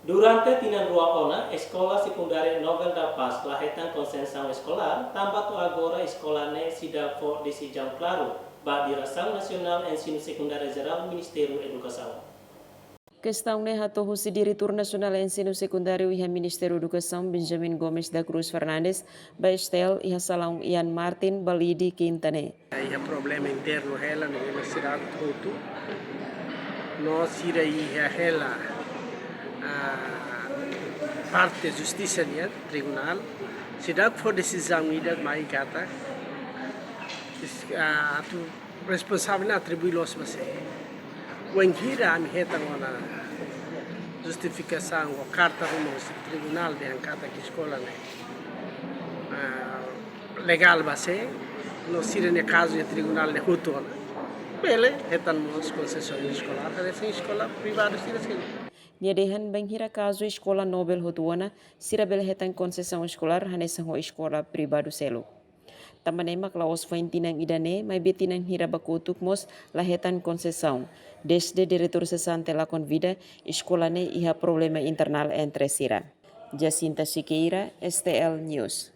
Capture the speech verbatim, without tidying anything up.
Durante tinan rua ona, Eskola Sekundária Nobel da Paz la hetan konsesaun eskolár, tanba to'o agora eskola ne'e seidauk fó desizaun klaru ba Diresaun Nasionál Ensinu Sekundáriu Jerál, Ministériu Edukasaun. Kestaun ne'e hato'o husi Diretór Nasionál Ensinu Sekundáriu iha Ministériu Edukasaun, Benjamin Gomes da Cruz Fernandes, ba S T L iha salaun Ian Martin, Balide, Kinta ne'e. Iha problema internu hela no universidade hotu. No sira iha hela, ah, parte justisa nian, tribunál. Seidauk fó desizaun ida mai katak, is-, ah, atu responsavel ne'e atribui loos ba sé. Wainhira ami hetan ona justifikasaun ou karta ruma husi tribunál dehan katak eskola ne'e, ah, legál ba sé, no sira-nia kazu iha tribunál ne'e hotu ona. Bele hetan mós konsesaun eskolár, hanesan eskola privadu sira seluk. Nia dehan bainhira kazu eskola Nobel hotu ona, sira bele hetan konsesaun eskolár hanesan ho eskola privadu seluk. Tanba ne'e mak la'ós foin tinan ida-ne'e, maibé tinan hira ba kotuk mós la hetan konsesaun. Dezde diretór sesante lakon vida, eskola ne'e iha problema internál entre sira. Jacinta Siqueira, S T L News.